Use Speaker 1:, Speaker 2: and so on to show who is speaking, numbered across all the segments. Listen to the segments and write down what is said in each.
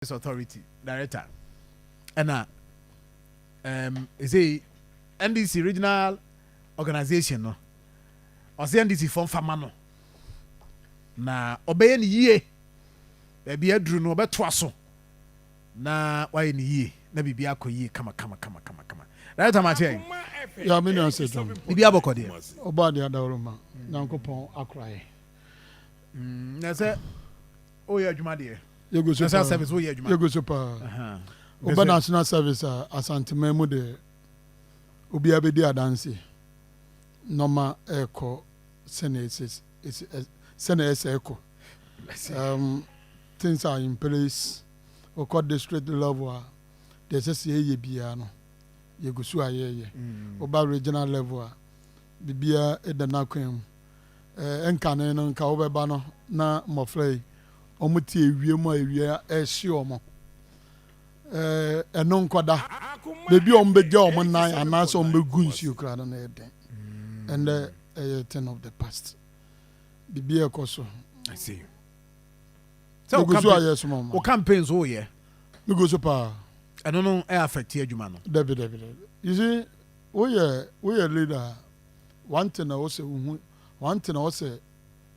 Speaker 1: Authority director ɛna ɛsɛ NDC regional organisation no, ɔsɛ NDC fɔ nfama no na ɔbɛyɛ ne yie. Baabi aduru no, ɔbɛtoa so na wayɛ ne yie na biribi akɔ yie kama kama kama kama kama. Director, makyɛ.
Speaker 2: Ya, me nua sɛ dwom.
Speaker 1: Biribi abɔkɔ deɛ?
Speaker 2: Ɔbɔ adeɛ adaworo ma Nyankopɔn akora yɛ.
Speaker 1: Na sɛ woyɛ adwuma deɛ?
Speaker 2: Yɛgu so.
Speaker 1: National
Speaker 2: paa.
Speaker 1: Service, woyɛ adwuma?
Speaker 2: Yɛgu so paa. Woba National Service a, Asanteman mu deɛ, obiara bɛdi adanse, nɔma ɛrekɔ sɛnea sɛnea ɛsɛ ɛkɔ. Things are in place. Wokɔ district level a, deɛ ɛsɛ sɛ yɛyɛ biara no, yɛgu so a yɛyɛ. Woba regional level a, biribiara ɛda n'akwan mu. Ɛnkane no, nka wobɛba no na mmɔfra yi ɔmo te ewie mu a, ewia ɛhye ɔmo. Ɛno nkɔda beebi a ɔmo bɛgya ɔmo nan anaasɛ ɔmo bɛgu nsuo koraa no na ɛyɛ den. Ɛnɛ ɛyɛ thing of the past. Biribiara ɛkɔ so.
Speaker 1: I see. Sɛ wo
Speaker 2: Yɛgu so a
Speaker 1: campaign
Speaker 2: yɛsoma ɔmo.
Speaker 1: Wo campaign so woyɛ?
Speaker 2: Megu so paa.
Speaker 1: Ɛno no ɛyɛ affect adwuma no?
Speaker 2: Dabi, dabi, dabi. You see, woyɛ leader a, one thing na wɔsɛ wohu, one thing na wɔsɛ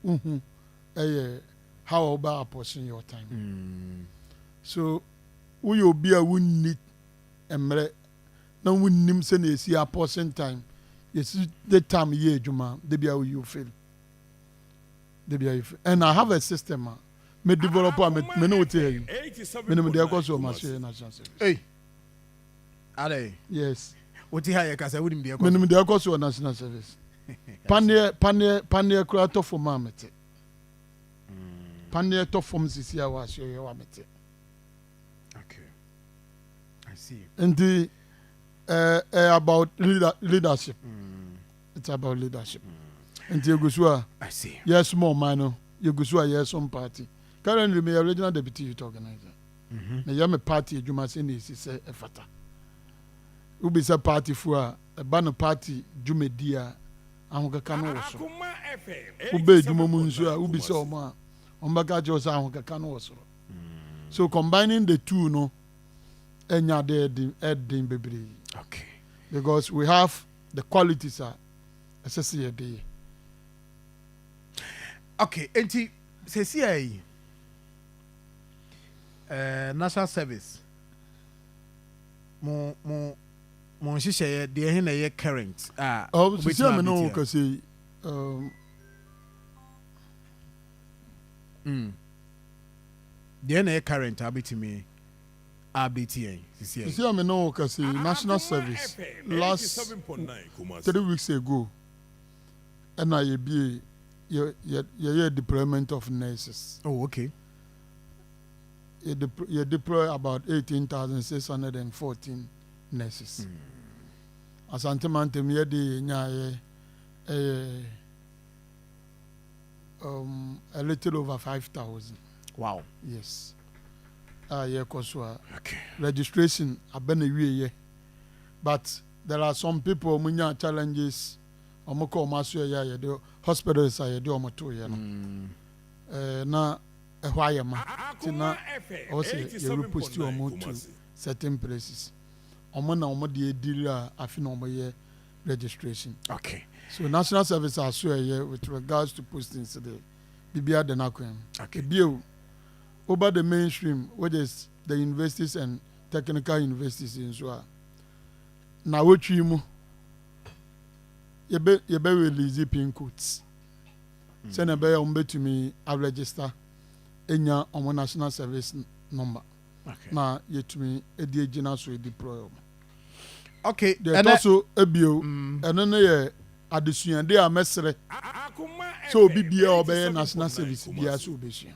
Speaker 2: wohu ɛyɛ how a wobɛ apportion your time. So woyɛ obi a wonni mmerɛ na wonnim sɛnea yɛsi apportion time, yɛsi de time yɛ adwuma de bi a, you fail de bi a, you fail. And I have a system a me develop a me ne wo te ha yi, menim deɛ ɛkɔ so wɔ ma so yɛ National Service.
Speaker 1: Ei, adɛ?
Speaker 2: Yes.
Speaker 1: Wote ha yɛ kasa, wonim deɛ ɛkɔ so?
Speaker 2: Menim deɛ ɛkɔ so wɔ National Service. Paneɛ, paneɛ, paneɛ koraa tɔ fam a, mete. Paneɛ tɔ fam sisi a, wɔ asoɛyɛ wɔ a, mete.
Speaker 1: Okay, I see.
Speaker 2: Nti about leadership. It's about leadership. Nti egu so a
Speaker 1: I see.
Speaker 2: yɛsoma ɔman no, yɛgu so a yɛsom party. Currently meyɛ regional deputy youth organizer. Meyɛ me party adwuma sɛ na ɛsi sɛ ɛfata. Wobisa party fo a, ɛba no party dwumadi a, ahokeka no wɔ soro. Wobɛ adwuma mu nso a, wobisa ɔmo a, ɔmo bɛka kyerɛ wo sɛ ahokeka no wɔ soro. So combining the two no, ɛnya ade ɛden bebree because we have the qualities a ɛsɛ sɛ yɛde yɛ.
Speaker 1: Okay, enti sɛsi a yi National Service mo nhyehyɛeɛ deɛ, ɛhe na ɛyɛ current a
Speaker 2: Sisi a
Speaker 1: wobɛtumi
Speaker 2: me ne wo
Speaker 1: update yɛ?
Speaker 2: kasa yi,
Speaker 1: Deɛ na ɛyɛ current a wobɛtumi update yɛn sisi a yi?
Speaker 2: Sisi a me ne wo kasa yi, National Service, last 3 weeks ago ɛna yɛbie yɛ yɛ yɛyɛ deployment of nurses.
Speaker 1: Oh, okay.
Speaker 2: Yɛ deploy about 18,614 nurses. Asante Mantam, yɛde yɛnyaayɛ ɛyɛ a little over 5,000. Yes, a yɛkɔ so a registration abɛ na wieyɛ, but there are some people ɔmo nya challenges. Ɔmo kɔ ɔmo aso ɛyɛ a yɛde hospitals a yɛde ɔmo to yɛ no, na ɛhɔ ayɛ ma, nti na ɔwɔ sɛ yɛ repost ɔmo to certain places. Ɔmo na ɔmo de ediri a, afi na ɔmo yɛ registration. So National Service aso ɛyɛ with regards to postings de, biribiara de n'akwan mu. Ebio, over the mainstream, which is the universities and technical universities nso a, na wotwi mu yɛbɛ release pin codes sɛnea ɛbɛyɛ wɔn bɛtumi aregister enya wɔn National Service number na yɛtumi edi egyina so deploy wɔn. Deɛ ɛtɔ so ebio, ɛno no yɛ adesuade a mɛsrɛ sɛ obi biara a ɔbɛyɛ National Service biara sɛ obɛsua.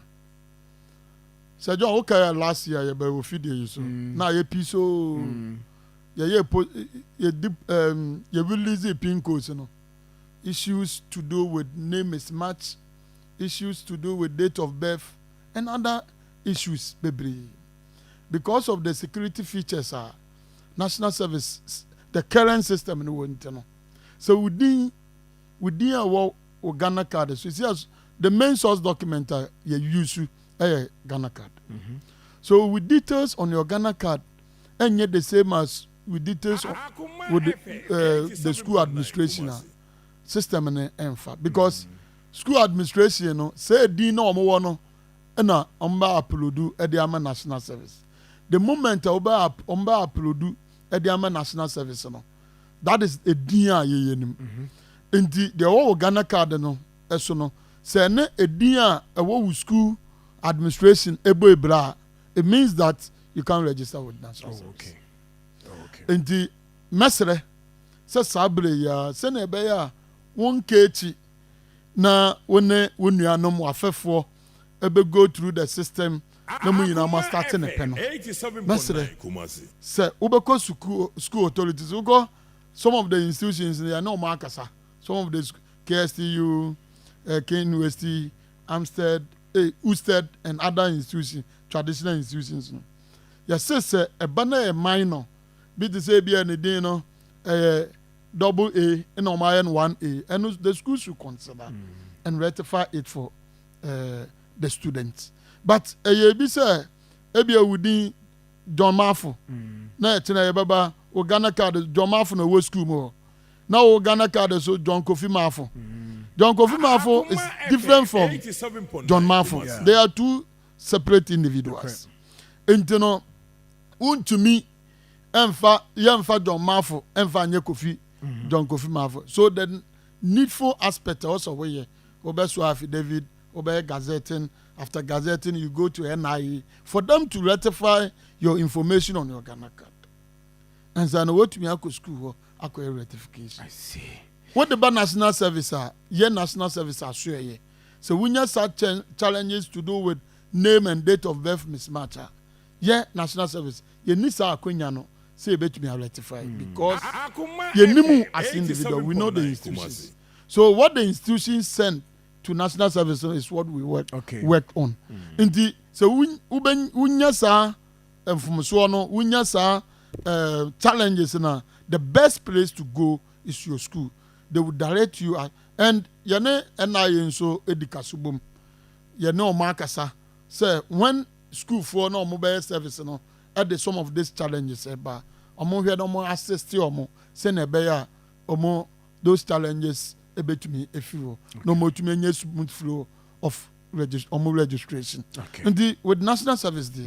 Speaker 2: Sɛ John wokae last year, yɛbɛwɔ fidie yi so na ayɛ pii so. Yɛyɛ po yɛdi yɛ release pin codes no, issues to do with name mismatch, issues to do with date of birth and other issues bebree, because of the security features a National Service, the current system no wɔ. Nti no, sɛ wodin a wɔ wo Ghana Card so, see, as the main source document a yɛ use ɛyɛ Ghana Card. So with details on your Ghana Card ɛnyɛ the same as with details on, with the school administration a, system no ɛnfa, because school administration no, sɛ edin na wɔn wɔ no ɛna wɔn bɛ upload ɛde ama National Service. The moment a wɔn bɛ upload ɛde ama National Service no, that is edin a yɛyɛ nim. Nti deɛ ɛwɔ wɔ Ghana Card no ɛso no, sɛ ɛne edin a ɛwɔ wɔ school administration ebo ebira a, it means that you can register with National Service. Nti mɛsrɛ sɛ saa bere yi a, sɛnea ɛbɛyɛ a wɔnka akyi na wo ne wo nuanom wafɛfoɔ ɛbɛ go through the system na mu nyinaa mo start ne pɛ no, mɛsrɛ sɛ wobɛkɔ school authorities, wokɔ some of the institutions yɛ ne wɔn akasa, some of the KSTU, KNUST, Amstead, USTED and other institutions, traditional institutions no, yɛsɛ sɛ ɛba no yɛ minor bi te sɛ ebi a ne din no ɛyɛ double A ɛna wɔn ayɛ no one A, ɛno the school should consider and rectify it for the students. But ɛyɛ ebi sɛ ebi ewu din John Mafo na ɛkyerɛ yɛbɛba o Ghana Card John Mafo na ɛwɔ school mu hɔ, na o Ghana Card so John Kofi Mafo. John Kofi Mafo is different from John Mafo. They are two separate individuals. Nti no wuntumi ɛnfa yɛnfa John Mafo ɛnfa nye Kofi, John Kofi Mafo. So the needful aspect also wɔyɛ, wɔbɛso affidavit, wɔbɛyɛ gazetting. After gazetting, you go to NIA for them to rectify your information on your Ghana Card, nsa na wotumi akɔ school hɔ akɔyɛ rectification.
Speaker 1: I see.
Speaker 2: Wode ba National Service a, yɛ National Service aso ɛyɛ sɛ wonya such challenges to do with name and date of birth mismatch a, yɛ National Service yɛni saa akonya no sɛ yɛbɛtumi a rectify, because yɛnim as individual, we know the institutions. So what the institutions send to National Service is what we work work on. Nti sɛ wonya saa mfomsoɔ no, wonya saa challenges na, the best place to go is your school. They will direct you and yɛne NIA nso edi kaso bom, yɛne ɔmo akasa sɛ when schoolfoɔ na ɔmo bɛyɛ service no ɛde some of these challenges ɛba, ɔmo hwɛ na ɔmo assist ɔmo sɛnea ɛbɛyɛ a ɔmo those challenges ebetumi efiri hɔ na ɔmo etumi enye smooth flow of ɔmo registration. Nti with National Service de,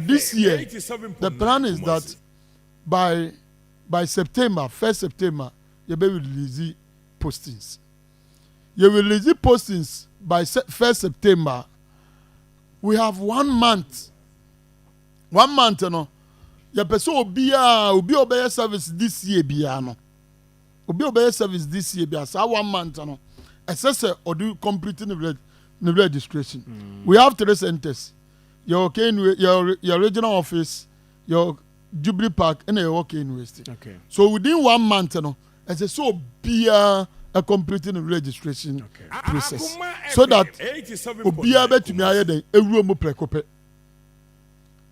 Speaker 2: this year the plan is that by September, 1st September, yɛbɛ release postings. Yɛ release postings by 1st September, we have one month. One month no, yɛpɛ sɛ obiara, obi a ɔbɛyɛ service this year biara no, obi a ɔbɛyɛ service this year biara, saa one month no, ɛsɛ sɛ ɔde complete ne registration. We have three centers: yɛwɔ KNU, yɛ regional office, yɛwɔ Jubilee Park, ɛna yɛwɔ KNUST. So within one month no, ɛsɛ sɛ obiara ɛ complete ne registration process so that obiara bɛtumi ayɛ dɛ ewuro mu prɛko pɛ.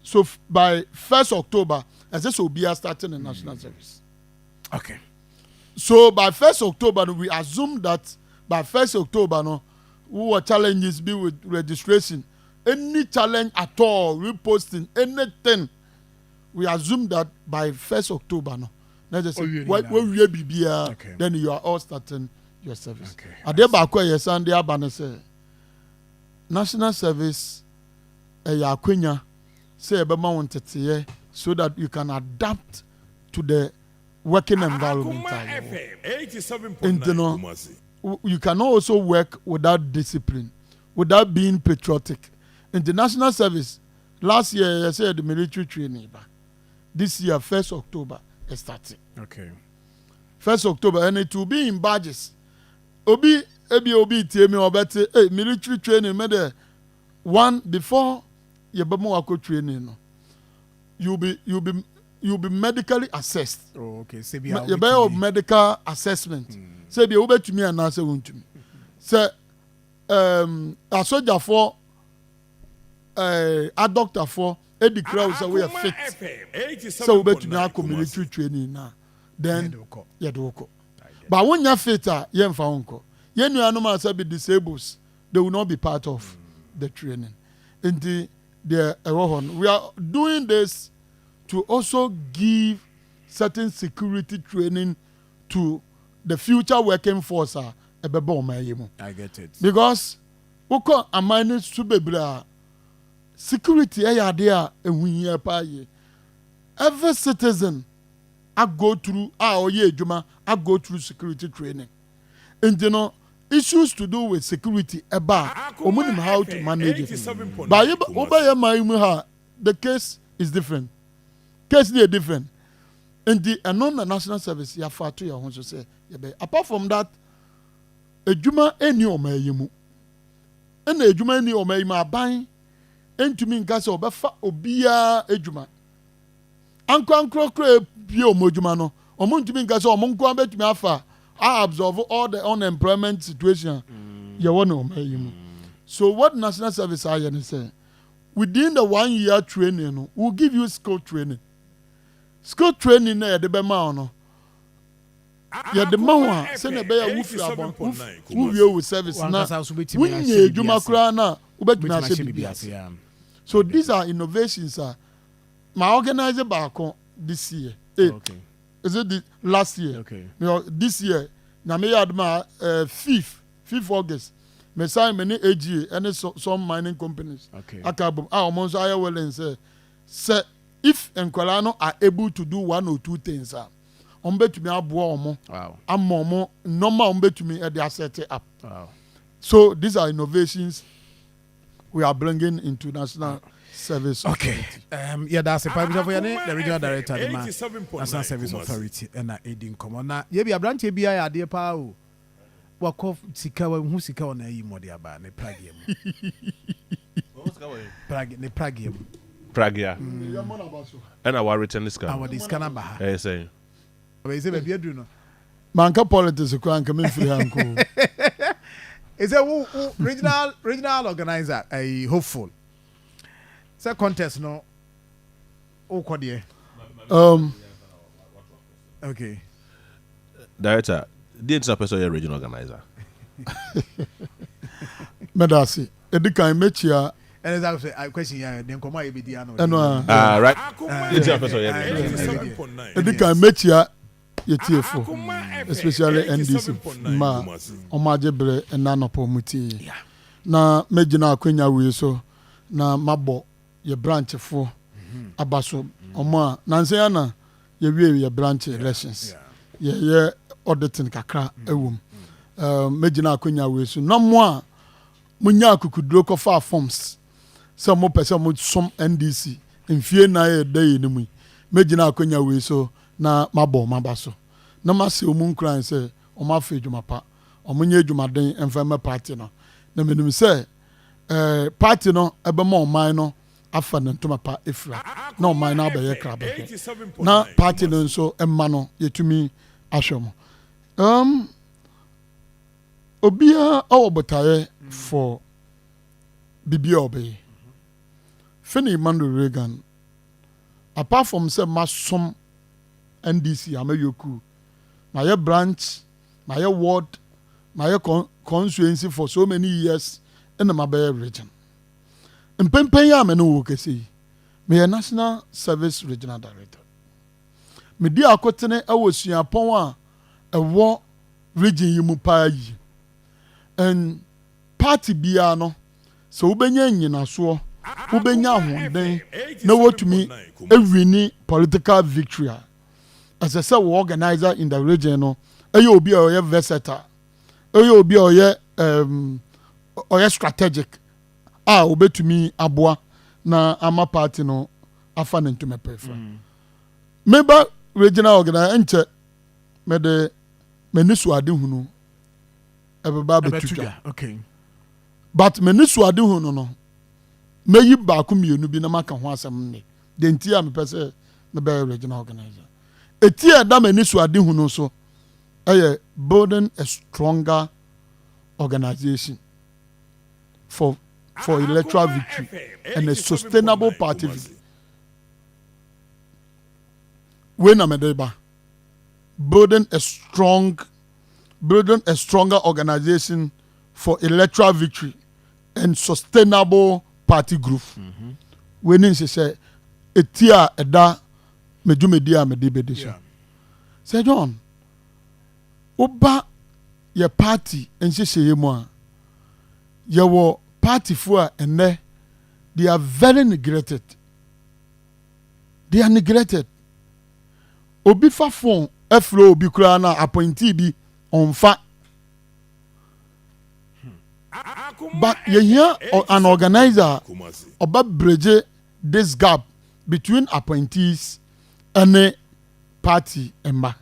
Speaker 2: So by 1st October, ɛsɛ sɛ obiara start ne National Service. So by 1st October no, we assume that by 1st October no, wowɔ challenges bi with registration, any challenge at all, reposting, anything, we assume that by 1st October no, na kyerɛ sɛ
Speaker 1: Owie ne nyinaa.
Speaker 2: Wawie biribiara. Then you are all starting your service. Adeɛ baako a yɛsan de aba no sɛ National Service ɛyɛ akwanya sɛ yɛbɛma wo nteteeɛ so that you can adapt to the working environment a yɛwɔ. Nti no, you cannot also work without discipline, without being patriotic. In the National Service, last year yɛsɛ yɛde military training ba. This year, 1st October ɛ start. 1st October, and it will be in batches. Obi ebi obi tie mi, ɔbɛte, hey, military training mɛ de one before yɛbɛma wakɔ training no, you be medically assessed.
Speaker 1: Oh, okay. Sɛ bi a
Speaker 2: Yɛbɛyɛ o
Speaker 1: wobɛtumi-
Speaker 2: medical assessment sɛ deɛ wobɛtumi anaasɛ wontumi, sɛ asogyafoɔ, adɔktafoɔ edi kura wo sɛ woyɛ fit sɛ wobɛtumi akɔ military training na then
Speaker 1: Yɛde wo kɔ.
Speaker 2: Yɛde wo kɔ. But wonya fit a, yɛmfa wo nkɔ. Yɛn nuanom a sɛ be disables, they will not be part of the training. Nti Deɛ ɛwɔ hɔ no, we are doing this to also give certain security training to the future working force a ɛbɛbɔ ɔman yi mu.
Speaker 1: I get it.
Speaker 2: Because wokɔ aman no so bebree a, security ɛyɛ adeɛ a ɛho hia paa yie. Every citizen a go through a ɔyɛ adwuma a go through security training, nti no issues to do with security ɛba a, wɔn nim how to manage it. But wobɛyɛ man yi mu ha, the case is different, case dey different. Nti ɛno na National Service yafa ato yɛn ho so sɛ yɛbɛyɛ. Apart from that, edwuma ɛni ɔman yi mu, ɛna edwuma ɛni ɔman yi mu, aban ntumi nka sɛ ɔbɛfa obiara edwuma. Ankorankora ebie ɔmo edwuma no, ɔmo ntumi nka sɛ ɔmo nkoa bɛtumi afa a absorb all the unemployment situation yɛwɔ ne ɔman yi mu. So what National Service ayɛ ne sɛ, within the one year training no, we will give you skill training. Skill training na yɛde bɛma wo no, yɛde ma wo a, sɛnea ɛbɛyɛ a wofiri abɔn wowie wo service na
Speaker 1: Wankasa nso bɛtumi ahyɛ
Speaker 2: wonyɛ
Speaker 1: biribi
Speaker 2: adwuma
Speaker 1: ase.
Speaker 2: koraa na wobɛtumi
Speaker 1: Wobɛtumi
Speaker 2: ahyɛ
Speaker 1: ahyɛ
Speaker 2: biribi
Speaker 1: biribi
Speaker 2: ase.
Speaker 1: ase, yeah.
Speaker 2: So these are innovations a ma organize baako this year, eh, is it the last year?
Speaker 1: Okay.
Speaker 2: Because this year, Nyame yɛ adom a, 5th August, me sign me ne AGA ɛne some mining companies aka bom a wɔn nso ayɛ willing sɛ if nkwadaa no are able to do one or two things a, wɔn bɛtumi aboa wɔn ama wɔn nneɛma a wɔn bɛtumi ɛde aset up. So these are innovations we are bringing into National Service Authority.
Speaker 1: Yɛda ase pa, abusuafo. Yɛne the regional director de ma National Service Authority ɛna ɛdi nkɔmmɔ. Na yɛbi aberanteɛ bi ayɛ adeɛ paa o, wakɔ sika, wahu sika wɔ n'ayi mu, ɔde aba ne prageɛ mu, ne prageɛ mu.
Speaker 3: Pragea ɛna waretɛn ne sika.
Speaker 1: A wɔde sika no aba ha.
Speaker 3: Ɛyɛ sɛn?
Speaker 1: Ɔbɛyɛ sɛ baabi aduru no.
Speaker 2: Manka politics koraa nka memfiri ha nko.
Speaker 1: Ɛsɛ wo regional organizer ɛyi hopeful sɛ contest no wokɔ deɛ? Okay.
Speaker 3: Director, deɛ nti na pɛ sɛ ɔyɛ regional organizer?
Speaker 2: Mɛda ase. Ɛdi kan, mɛkyia
Speaker 1: Ɛne sɛ question yɛ ne nkɔmmɔ a yɛbɛdi ano.
Speaker 2: Ɛno a
Speaker 3: Ah, right, deɛ nti na pɛ sɛ ɔyɛ regional organizer?
Speaker 2: Ɛdi kan, mɛkyia yɛtiefo, especially NDC mma a ɔmo agye berɛ ɛna anɔpɔ mu tie, na mɛgyina akwanya wei so na mabɔ yɛ branchfoɔ aba so, ɔmo a nansa ya na yɛwie yɛ branch elections, yɛyɛ auditing kakra ɛwɔ mu. Mɛgyina akwanya wei so na mo a monya akokuduro kɔfa forms sɛ mopɛ sɛ mosom NDC mfie 4 yɛ da yi no mu yi, mɛgyina akwanya wei so na mabɔ ɔmo aba so na masɛ ɔmu nkuran sɛ ɔmo afa adwuma pa, ɔmo nyɛ adwumaden mfa mɛ party no, na menim sɛ party no ɛbɛma ɔman no afa ne ntoma pa efira na ɔman no abɛyɛ krabɛhwɛ, na party no nso mma no yɛtumi ahwɛ mo. Obiara ɔwɔ botaeɛ for biribi a ɔbɛyɛ. Fini Emmanuel Reagan, apart from sɛ masom NDC amɛyɔku, mayɛ branch, mayɛ ward, mayɛ constituency for so many years, ɛna mabɛyɛ region. Mpɛmpɛn yi a mene wɔ kɛse yi, meyɛ National Service regional director. Medi akotene ɛwɔ suapɔn a ɛwɔ region yi mu paa yi. And party biara no, sɛ wobɛnya nyinasoɔ, wobɛnya ahoɔden na wotumi ewin political victory a, ɛsɛ sɛ wɔ organizer in the region no ɛyɛ obi a ɔyɛ versatile, ɛyɛ obi a ɔyɛ strategic a obetumi aboa na ama party no afa ne ntoma pɛfra. Meba regional organizer nkyɛ, mɛde m'ani so ade hunu ɛbɛba abɛtu dwa. But m'ani so ade hunu no, mɛyi baako mmienu bi na maka ho asɛm nne de nti a mepɛ sɛ mebɛyɛ regional organizer. Eti a ɛda m'ani so ade hunu so ɛyɛ building a stronger organization for electoral victory and a sustainable party victory. Wei na mɛde ba: building a stronger organization for electoral victory and sustainable party growth. Wei ne nhyehyɛ eti a ɛda me dwumadi a mede bɛdi so. Sir John, woba yɛ party nhyehyɛeɛ mu a, yɛwɔ partyfoɔ a ɛnnɛ they are very neglected. They are neglected. Obi fa phone ɛfrɛ obi koraa na appointee bi ɔnfa. But yɛhia an organizer a ɔbɛ bridge this gap between appointees ɛne party mma.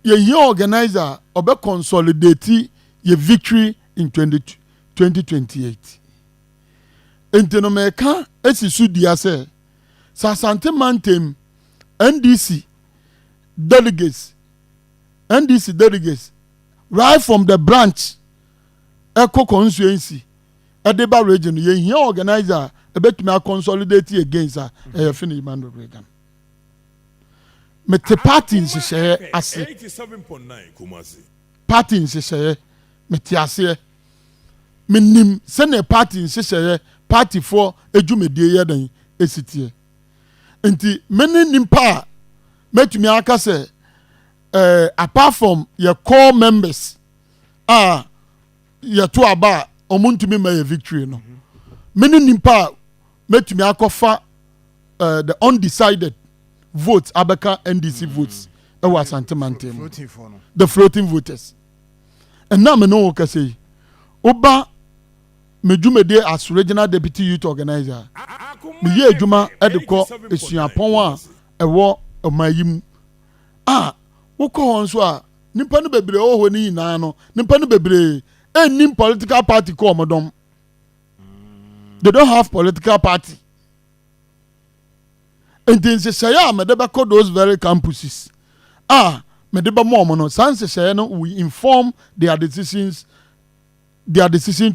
Speaker 2: Yɛhia organizer a ɔbɛ consolidate yɛ victory in 2028. Nti no mɛka esi so dua sɛ sɛ Asante mantam NDC delegates right from the branch ɛkɔ constituency ɛde ba region, yɛhia organizer a ɛbɛtumi aconsolidate against a ɛyɛ Fini Emmanuel Reagan. Mete party nhyehyɛeɛ ase, party nhyehyɛeɛ mete aseɛ. Menim sɛnea party nhyehyɛeɛ, partyfoɔ adwumadie yɛ den esi teɛ. Nti mene nipa a mɛtumi aka sɛ apart from yɛ core members a yɛto aba a ɔmo ntumi ma yɛ victory no, mene nipa a mɛtumi akɔfa the undecided votes abɛka NDC votes ɛwɔ Asante mantam mu.
Speaker 1: Floating foɔ no.
Speaker 2: The floating voters. Ɛnna me ne wo kasa yi, woba me dwumadie as regional deputy youth organizer, meyɛ adwuma de kɔ esuapɔn a ɛwɔ ɔman yi mu a wokɔ hɔ nso a, nipa no bebree ɛwɔ hɔ no nyinaa no, nipa no bebree ɛnnim political party kɔ ɔmo dɔm. They don't have political party. Nti nhyehyɛeɛ a mede bɛkɔ those very campuses a mede bɛma ɔmo no, saa nhyehyɛeɛ no will inform their decision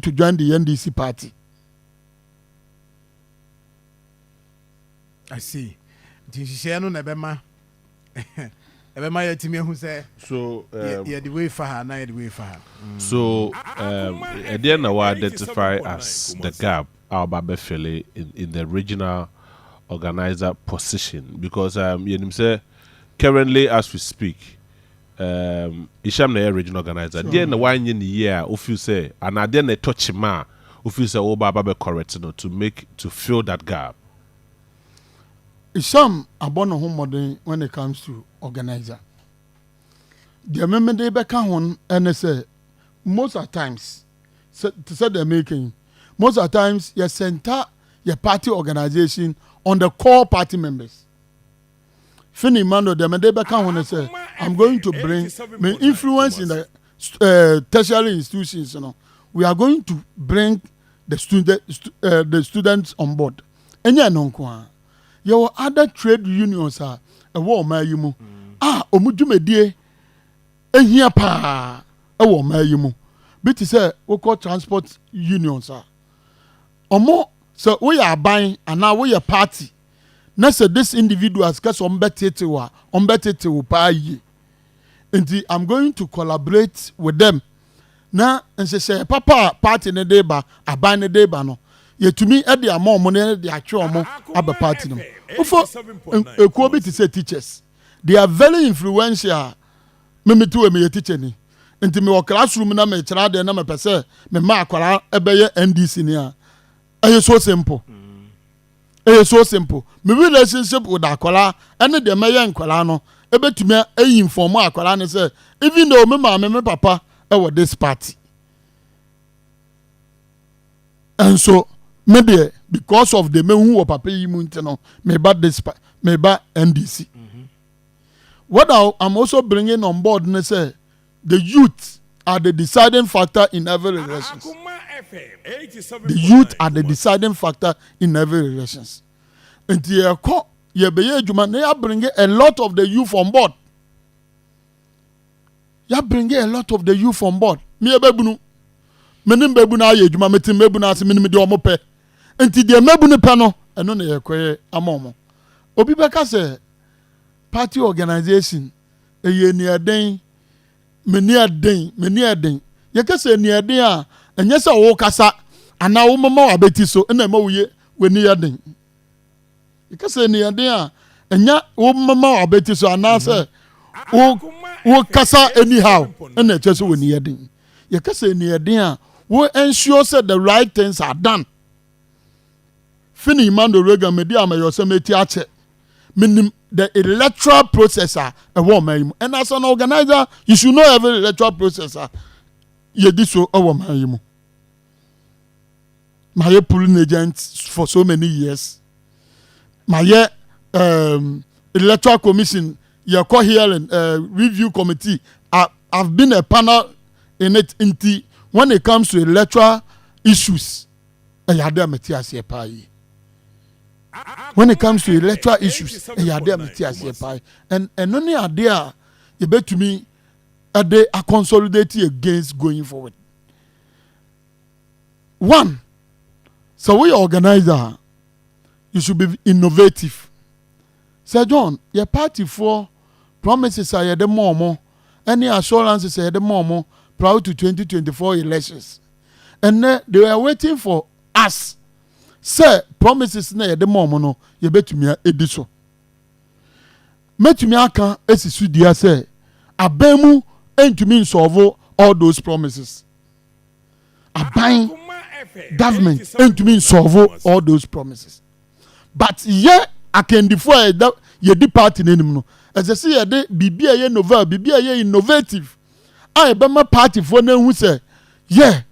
Speaker 2: to join the NDC party.
Speaker 1: I see. Nti nhyehyɛeɛ no na ɛbɛma yɛatumi ahu sɛ
Speaker 3: So
Speaker 1: yɛde wei fa ha na yɛde wei fa ha.
Speaker 3: So ɛdeɛ na wa identify as the gap a ɔba bɛfill in the regional organizer position? Because yɛnim sɛ currently as we speak, Isham na yɛ regional organizer. Deɛ na wanyɛ ne yie a ofeel sɛ, anaa deɛ na ɛtɔ kyima a ofeel sɛ ɔba aba bɛ correct no to fill that gap?
Speaker 2: Isham abɔ ne ho mmɔden when it comes to organizer. Deɛ memede bɛka ho ɛne sɛ most at times, sɛ te sɛ deɛ meka yi, most at times yɛ center yɛ party organization on the core party members. Fini Emmanuel, deɛ mede bɛka ho ne sɛ I'm going to bring my influence in the tertiary institutions. We are going to bring the students on board. Ɛnyɛ ɛno nko ara, yɛwɔ other trade unions a ɛwɔ ɔman yi mu a ɔmo dwumadie ehia paa ɛwɔ ɔman yi mu bi, te sɛ wokɔ transport unions a ɔmo sɛ woyɛ aban anaa woyɛ party na sɛ this individuals kɛsɛ ɔmo bɛtete wo a, ɔmo bɛtete wo paa yie. Nti I'm going to collaborate with them na nhyehyɛ papa a party ne de ba, aban ne de ba no, yɛtumi de ama ɔmo ne de atwe ɔmo aba party no mu. Wofo ekuo bi te sɛ teachers, they are very influential. Mímí tí wɔ mi yɛ teacher ni, nti mi wɔ classroom na mi kyerɛ adeɛ na mi pɛ sɛ mi ma akwaraa ɛbɛyɛ NDC ni a, ɛyɛ so simple, ɛyɛ so simple. Mi relationship with akwaraa ɛne deɛ mɛyɛ nkwaraa no ɛbɛtumi ɛyi inform akwaraa no sɛ even though mi maame, mi papa ɛwɔ this party nso, me deɛ, because of the mehu wɔ papa yi mu nti no, meba this pa meba NDC. What I'm also bringing on board ne sɛ the youth are the deciding factor in every elections. The youth are the deciding factor in every elections. Nti yɛkɔ yɛbɛyɛ adwuma na yɛ bring a lot of the youth on board. Yɛ bring a lot of the youth on board. Mi yɛ bɛbunu, me ne mbɛbunu ayɛ adwuma, me te mbɛbunu ase, me ne deɛ ɔmo pɛ. Nti deɛ mbɛbunu pɛ no, ɛno na yɛkɔyɛ ama ɔmo. Obi bɛka sɛ party organisation ɛyɛ niɛden, meni ɛden, meni ɛden. Yɛka sɛ niɛden a, ɛnyɛ sɛ ɔwɔ kasa Anaa womama w'abati so na ɛma woyɛ w'ani yɛ den. Yɛka sɛ ani yɛ den a, ɛnyɛ womama w'abati so anaasɛ wo wokasa anyhow ɛna ɛkyerɛ sɛ w'ani yɛ den. Yɛka sɛ ani yɛ den a, wo ensure sɛ the right things are done. Fini Mando Reagan medi amanyɔsɛm eti akyɛ. Menim the electoral process a ɛwɔ ɔman yi mu. And as an organizer, you should know every electoral process a yɛdi so wɔ ɔman yi mu. Mayɛ polling agent for so many years. Mayɛ electoral commission yɛkɔ hearing review committee. I've been a panel in it. Nti when it comes to electoral issues, ɛyɛ ade a mete aseɛ paa yi. When it comes to electoral issues, ɛyɛ ade a mete aseɛ paa yi. And ɛno ne ade a yɛbɛtumi ɛde aconsolidate against going forward. One, sɛ woyɛ organizer, you should be innovative. Sir John, yɛ partyfoɔ promises a yɛde mɔ ɔmo ɛne assurances a yɛde mɔ ɔmo prior to 2024 elections, ɛnɛ they were waiting for us sɛ promises na yɛde mɔ ɔmo no, yɛbɛtumi edi so. Mɛtumi aka esi so dua sɛ aban mu ntumi nsolve all those promises. Aban, government ntumi nsolve all those promises, but yɛ akandifo a yɛda yɛdi party n'anim no, ɛsɛ sɛ yɛde biribi a ɛyɛ novel, biribi a ɛyɛ innovative a yɛbɛma partyfoɔ no ehu sɛ yɛ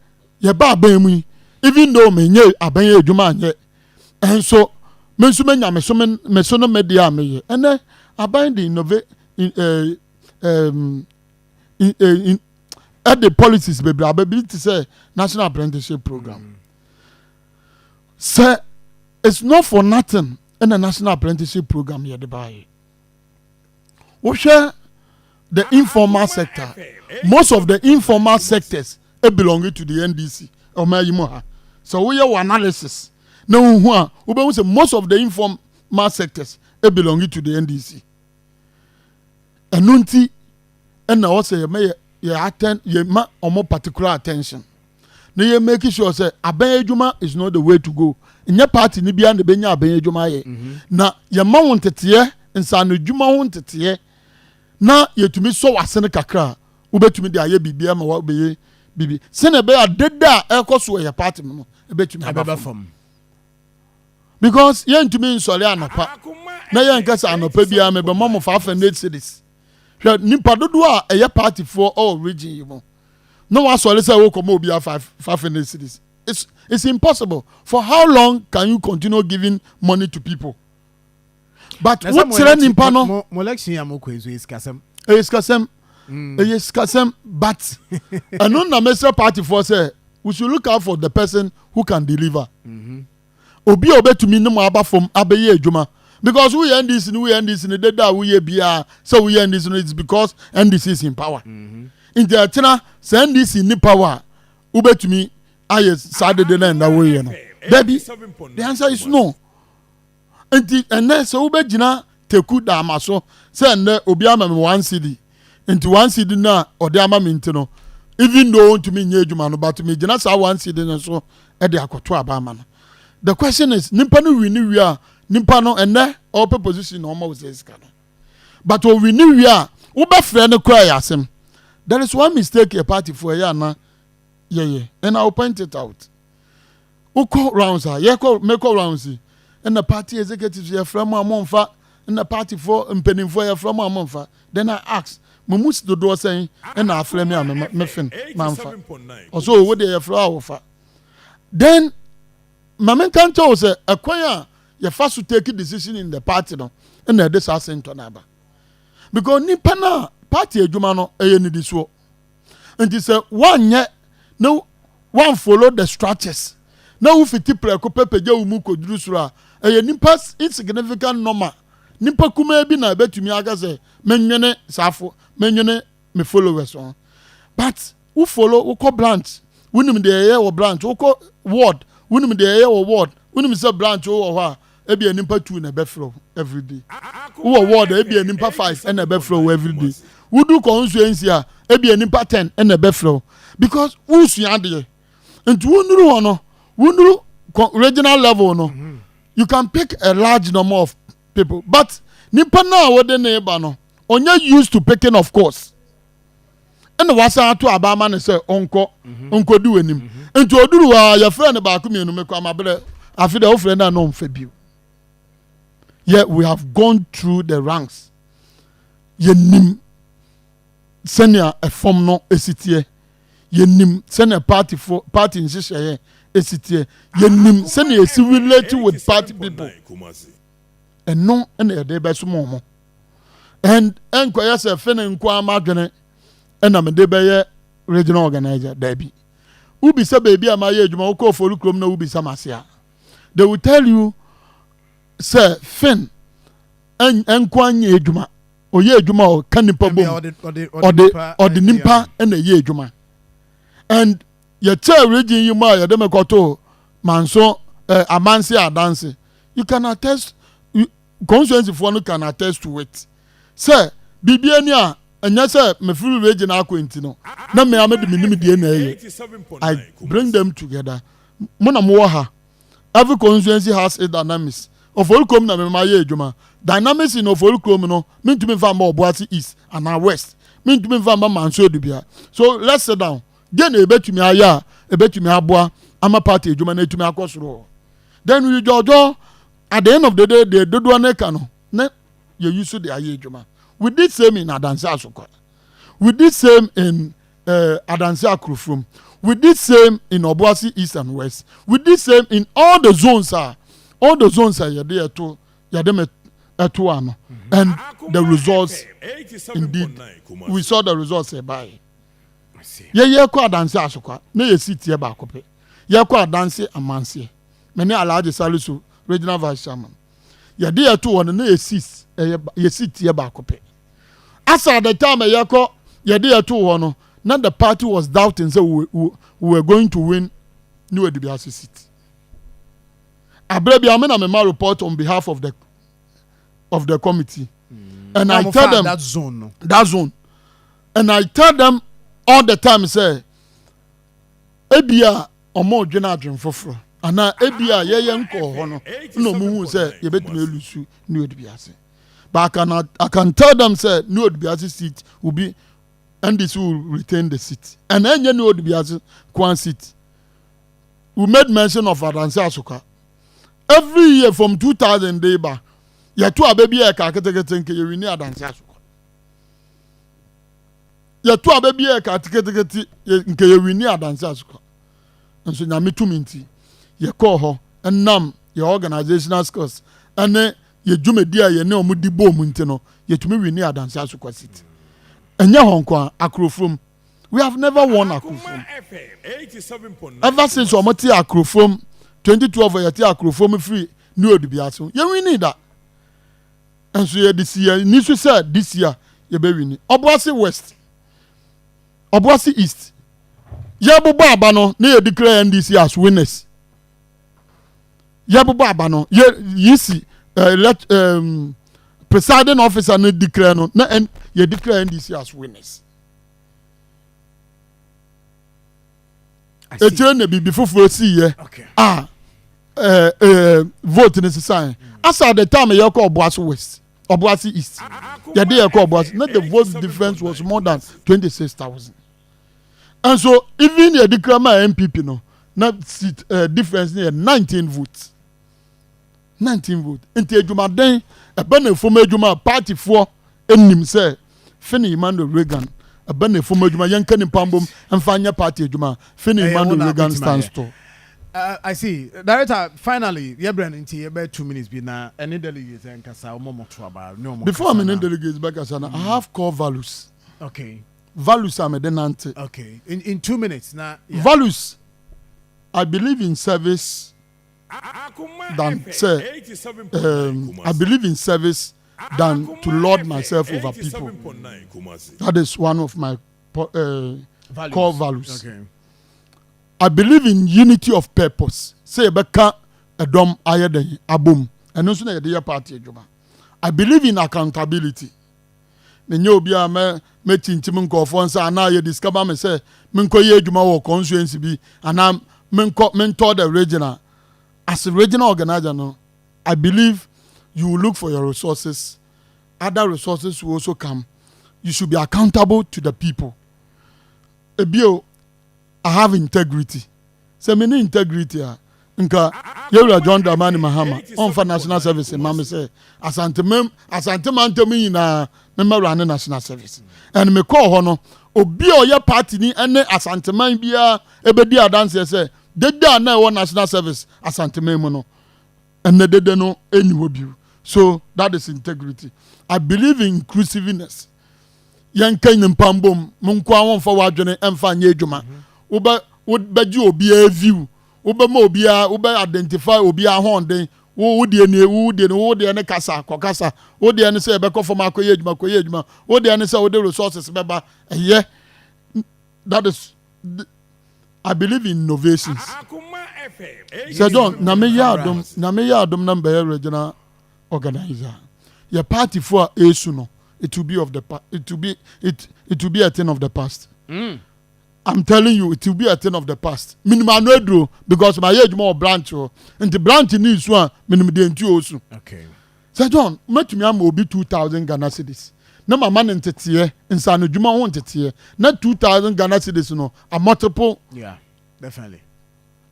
Speaker 2: yɛba aban mu yi, even though menye aban yɛ adwuma anyɛ, ɛnso me nso menya me so me so no me deɛ a meyɛ. Ɛnɛ aban de innova ɛɛ ɛɛm ɛde policies bebree aba bi te sɛ National Apprenticeship Program. Sɛ it's not for nothing ɛna National Apprenticeship Program yɛde baayɛ. Wohwɛ the informal sector, most of the informal sectors e belong to the NDC. Ɔmo ayi mu ha sɛ woyɛ wɔ analysis na wohu a, wobɛhu sɛ most of the informal sectors e belong to the NDC. Ɛno nti ɛna ɔsɛ yɛmɛ yɛ yɛ attend, yɛ ma ɔmo particular attention na yɛ make sure sɛ aban adwuma is not the way to go. Nyɛ party ni bia na ebɛnya aban adwuma ayɛ na yɛma wo nteteɛ, nsano adwuma ho nteteɛ, na yɛtumi sɔ w'ase no kakra a wobɛtumi de ayɛ biribi ama wabɛyɛ biribi sɛnea ɛbɛyɛ a deda a ɛkɔ so wɔ yɛ party mu no ɛbɛtumi aba
Speaker 1: abɛba
Speaker 2: fam
Speaker 1: fam.
Speaker 2: Because yɛntumi nsɔre anɔpa na yɛnka sɛ anɔpa biara mebɛma mo 500 cedis. Hwɛ nipa dodoɔ a ɛyɛ partyfoɔ ɔwɔ region yi mu na wasɔre sɛ wokɔma obiara 500 cedis. It's impossible. For how long can you continue giving money to people? But
Speaker 1: Na sɛ mo
Speaker 2: wokyerɛ nipa no
Speaker 1: mo election a mokɔ yi so yɛ sikasɛm.
Speaker 2: Ɛyɛ sikasɛm, ɛyɛ sikasɛm, but ɛno na mesrɛ partyfoɔ sɛ we should look out for the person who can deliver, obi a obetumi ne mu aba fam abɛyɛ adwuma, because woyɛ NDC no, woyɛ NDC no, deda a woyɛ biara sɛ woyɛ NDC no, it's because NDC is in power. Nti ɛtena sɛ NDC ni power a, wobɛtumi ayɛ saa dede na ɛnda woyɛ no? Dabi, the answer is no. Nti ɛnɛ sɛ wobɛgyina teku daama so sɛ ɛnɛ obi ama me 1 cedi, nti 1 cedi no a ɔde ama me nti no, even though ntumi nyɛ adwuma no, but megyina saa 1 cedi no so ɛde akɔto aba ama no, the question is, nipa no wi ne wie a, nipa no ɛnɛ ɔpɛ position na ɔma wo sɛ sika no, but owi ne wie a, wobɛfrɛ no kora yɛ asɛm. There is one mistake yɛ party foɔ ɛyɛ ana yɛyɛ, and I will point it out. Wokɔ rounds a yɛkɔ, mekɔ rounds yi, ɛna party executives yɛfrɛ mu a momfa, ɛna party foɔ mpanimfoɔ yɛfrɛ mu a momfa. Then I ask, mo mu dodoɔ sɛn ɛna afrɛ mi a mefin mamfa? Ɔsɛ owó deɛ yɛfrɛ a wɔfa. Then maame nka nkyɛn wo sɛ ɛkwan a yɛfa so take decision in the party no ɛna ɛde saa asɛntɔ no aba, because nipa no a party adwuma no ɛyɛ nidisoɔ, nti sɛ woanyɛ na follow the structures na wofiti prɛko pɛ pagya wo mu kɔduru soro a, ɛyɛ nipa insignificant number, nipa kumaa bi na ɛbɛtumi aka sɛ menwene saafo, menwene me followers ho. But wo follow, wokɔ branch, wonim deɛ ɛyɛ wɔ branch, wokɔ ward, wonim deɛ ɛyɛ wɔ ward. Wonim sɛ branch wowɔ hɔ a, ebia nipa two na ɛbɛfrɛ wo everyday. Wowɔ ward a, ebia nipa five ɛna ɛbɛfrɛ wo everyday. Wodu constituency a, ebia nipa 10 ɛna ɛbɛfrɛ wo, because wosua adeɛ. Nti wonuru hɔ no, Wonuru regional level no, you can pick a large number of people, but nipa no a wode ne ba no, ɔnyɛ used to picking of course, ɛna wasan ato aba ama ne sɛ ɔnkɔ nkɔdi w'anim. Nti oduru hɔ a, yɛfrɛ no baako, mmienu, mekɔ amabrɛ. Afi deɛ wofrɛ no a, na ɔmfa bio. Yɛ we have gone through the ranks. Yɛnim sɛnea ɛfam no esi teɛ, yɛnim sɛnea party fo, party nhyehyɛeɛ esi teɛ, yɛnim sɛnea esi relate with party people. Ɛno ɛna yɛde bɛsom wɔn and ɛnkɔyɛ sɛ fene nko ama adwene ɛna mede bɛyɛ regional organizer. Daabi, wobisa beebi a mayɛ adwuma, wokɔ Ofori kurom na wobisa mase a, they will tell you sɛ fin ɛnko anyɛ adwuma. Ɔyɛ adwuma a, ɔka nipa bom, ɔde nipa ɛna ɛyɛ adwuma. And yɛkyɛ region yi mu a, yɛde me kɔto Manso, Amanse Adanse. You can attest, constituency foɔ no can attest to it sɛ biribi ani a ɛnyɛ sɛ mefiri region akɔ nti no na mmea mede me nim deɛ na ɛyɛ. I bring them together. Mo na mowɔ ha. Every constituency has its dynamics. Ofori kurom na mema yɛ adwuma. Dynamics in Ofori kurom no, mentumi nfa mma Ɔboase East anaa West, mentumi nfa mma Manso Adubia. So let's sit down. Deɛ na ebetumi ayɛ a ebetumi aboa ama party adwuma na etumi akɔ soro hɔ? Then we jɔjɔ. At the end of the day, deɛ dodoɔ ne ka no ne yɛyi so de ayɛ adwuma. We did same in Adanse Asokwa, we did same in Adanse Akurofurom, we did same in Obuasi East and West, we did same in all the zones a yɛde ɛto, yɛde me ɛto ano. And the results, indeed, we saw the results. Ɛbaayɛ yɛyɛ kɔ Adanse Asokwa na yɛsi tie baako pɛ. Yɛkɔ Adanse Amanseɛ, mɛ ne Alhaji Salisu, regional vice chairman, yɛde yɛto hɔ no na yɛsi ɛyɛ yɛsi tie baako pɛ. Asa at the time yɛkɔ yɛde yɛto hɔ no, na the party was doubting sɛ we were going to win New Edubiase seat. Abere bi ame na mema report on behalf of the committee and I tell them
Speaker 1: that zone no.
Speaker 2: That zone. And I tell them all the time sɛ ebia ɔmo dwene adwene foforɔ anaa ebia yɛyɛ nkɔɔ hɔ no na ɔmo hu sɛ yɛbɛtumi elose New Edubiase, but I can tell them sɛ New Edubiase seat will be, NDC will retain the seat. And ɛnyɛ New Edubiase kwan seat. We made mention of Adanse Asokwa. Every year from 2000 de ba, yɛto aba bi a ɛka ketekete nke yɛwin Adanse Asokwa. Yɛto aba bi a ɛka ketekete nke yɛwin Adanse Asokwa. Nso Nyame tumi nti yɛkɔɔ hɔ, ɛnam yɛ organizational skills ɛne yɛ dwumadi a yɛne ɔmo di bɔɔl mu nti no, yɛtumi win Adanse Asokwa seat. Ɛnyɛ hɔ nko a, Akorofrom, we have never won Akorofrom ever since ɔmo te Akorofrom 2012. Yɛte Akorofrom firi New Edubiase, yɛwin da. Nso yɛde si yɛn ni so sɛ this year yɛbɛwin Ɔboase West, Ɔboase East. Yɛbobɔ aba no na yɛ declare NDC as winners. Yɛbobɔ aba no, yɛ yisi elect presiding officer no declare no na yɛ declare NDC as winners. Ekyire na biribi foforɔ si yɛ a ɛɛ ɛɛ vote ne sisan. Asa at the time yɛkɔ Ɔboase West, Ɔboase East, yɛde yɛkɔ Ɔboase na the vote difference was more than 26,000. And so even yɛ declare ma NPP no, na seat difference no yɛ 19 votes, 19 votes. Nti adwumaden ɛbɛ na efom adwuma a partyfoɔ enim sɛ Fini Emmanuel Reagan ɛbɛ na efom adwuma, yɛn ka nipa mbom nfa nyɛ party adwuma. Fini
Speaker 1: Ɛyɛ wo
Speaker 2: Emmanuel
Speaker 1: na
Speaker 2: Reagan
Speaker 1: wobɛtumi
Speaker 2: stands
Speaker 1: ayɛ.
Speaker 2: tall.
Speaker 1: I see. Director, finally, yɛbrɛ no nti yɛbɛ 2 minutes bi na ɛne delegates nkasa, ɔmo mo to aba ne ɔmo
Speaker 2: Before
Speaker 1: nkasa
Speaker 2: mi ne
Speaker 1: na-
Speaker 2: delegates bɛkasa na, I have core values. Values a mede nante.
Speaker 1: Okay. In 2 minutes na. Yeah.
Speaker 2: Values: I believe in service than say I believe in service than to lord myself over people. That is one of my
Speaker 1: Values.
Speaker 2: core values. I believe in unity of purpose, sɛ yɛbɛka ɛdɔm ayɛ dɛn abom. Ɛno nso na yɛde yɛ party adwuma. I believe in accountability. Menyɛ obi a mɛ mɛkyinkyim nkɔɔfoɔ nsa anaa yɛde sika ba me sɛ menkɔyɛ adwuma wɔ constituency bi anaa Menkɔ mentɔ the regional as a regional organizer no, I believe you will look for your resources. Other resources will also come. You should be accountable to the people. Ebio, I have integrity. Sɛ me ne integrity a, nka yɛwura John Dramani Mahama ɔnfa national service ma me sɛ Asantemam, Asantemantam nyinaa memmɛwura ne national service. And mekɔɔ hɔ no, obi a ɔyɛ party ni ne Asanteman biara ɛbɛdi adanseɛ sɛ dede a na ɛwɔ national service Asanteman mu no, ɛnɛ dede no ɛnni hɔ bio. So that is integrity. I believe in inclusiveness. Yɛnka nyimpa mbom mo nko a wɔmfa w'adwene ɛmfa nyɛ adwuma. Wobɛ wobɛgye obiara view, wobɛma obiara, wobɛ identify obiara ahoɔden. Wo deɛ nie, wo deɛ nie, wo deɛ ne kasa kɔkasa, wo deɛ ne sɛ yɛbɛkɔ fam akɔyɛ adwuma, kɔyɛ adwuma, wo deɛ ne sɛ wode resources bɛba ɛyɛ. That is, I believe in innovations. Sɛ John, Nyame yɛ adom, Nyame yɛ adom na mbɛyɛ regional organizer, yɛ party fo a esu no, it will be a thing of the past. I'm telling you, it will be a thing of the past. Minimum ano aduro because ma yɛ adwuma wɔ branch hɔ, nti branch ni nsu a minimum deɛ nti osu. Sɛ John, mɛtumi ama obi 2,000 Ghana cedis na mama ne nteteɛ nsanodwuma ho nteteɛ na 2,000 Ghana cedis no a multiple.
Speaker 1: Yeah, definitely.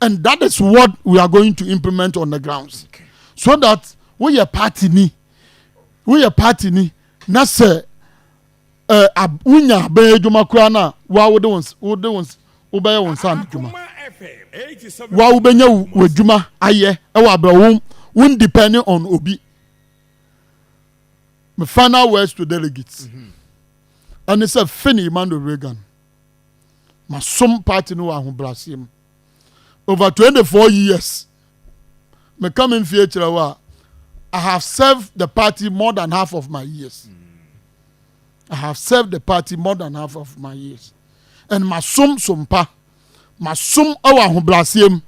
Speaker 2: And that is what we are going to implement on the grounds so that woyɛ party ni, woyɛ party ni na sɛ wonya abɛn adwuma koraa na wa wode wɔn wobɛyɛ wɔn nsa adwuma, wa wobɛnya w'adwuma ayɛ ɛwɔ abɛ wɔn depending on obi. My final words to delegates ɛne sɛ Fini Emmanuel Reagan ma som party no wɔ ahobrɛaseɛ mu over 24 years. Meka me mfie kyerɛ wo a, I have served the party more than half of my years. I have served the party more than half of my years and masom sompa, masom ɛwɔ ahobrɛaseɛ mu.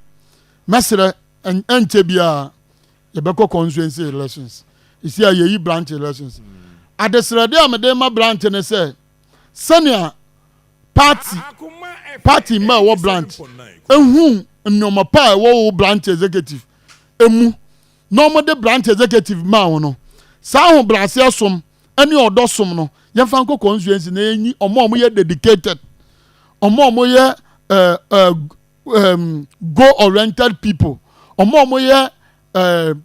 Speaker 2: Mɛsrɛ, ɛnkyɛ biara yɛbɛkɔ constituency elections. Esi a yɛyi branch elections. Adesrɛde a mede ma branch ne sɛ sɛnea party mma a ɛwɔ branch ehu nneɛma pa a ɛwɔ wo branch executive emu na wɔde branch executive maa wo no, saa ahobrɛaseɛ som ɛne ɔdɔ som no, yɛmfa nkɔ constituency na yɛnyi ɔmo a ɔmo yɛ dedicated, ɔmo a ɔmo yɛ ɛɛ ɛɛ goal oriented people, ɔmo a ɔmo yɛ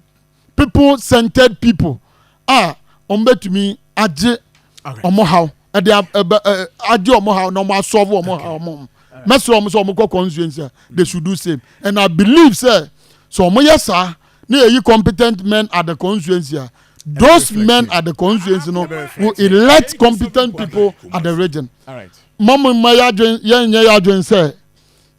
Speaker 2: people centered people a ɔmo bɛtumi agye ɔmo haw ɛde ɛbɛ agye ɔmo haw na ɔmo asolve ɔmo haw. Ɔmo mɛsirɛ ɔmo sɛ ɔmo kɔ constituency a, they should do same, and I believe sɛ sɛ ɔmo yɛ saa na yɛyi competent men at the constituency a, those men at the constituency no will elect competent people at the region. Mɔmu mma yɛ adwen, yɛn nyɛ yɛ adwen sɛ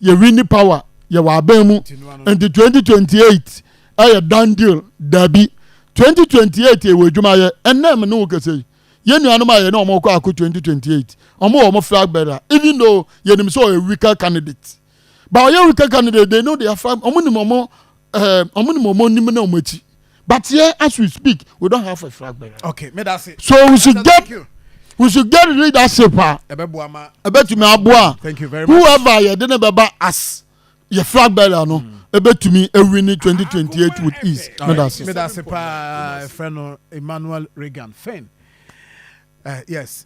Speaker 2: yɛ win power, yɛ wɔ abɛn mu nti 2028 ɛyɛ done deal. Dabi, 2028 yɛ wɔ adwuma yɛ. Ɛnna mu ne wo kɛse yi, yɛn nuanom a yɛn ne wɔn kɔ akɔ 2028, wɔn wɔ wɔn flag bearer, even though yɛnim sɛ ɔyɛ weaker candidate, but ɔyɛ weaker candidate, they know their flag. Wɔn nim wɔn wɔn nim wɔn nim na wɔn akyi. But here, as we speak, we don't have a flag bearer.
Speaker 1: Okay, medase.
Speaker 2: So we should get leadership a
Speaker 1: ɛbɛboa ma.
Speaker 2: Ɛbɛtumi aboa.
Speaker 1: Thank you very much.
Speaker 2: Whoever yɛde ne bɛba as yɛ flag bearer no ɛbɛtumi ewin 2028 with ease. Medase.
Speaker 1: Medase paa. Ɛfrɛ no Emmanuel Reagan Fane. Yes.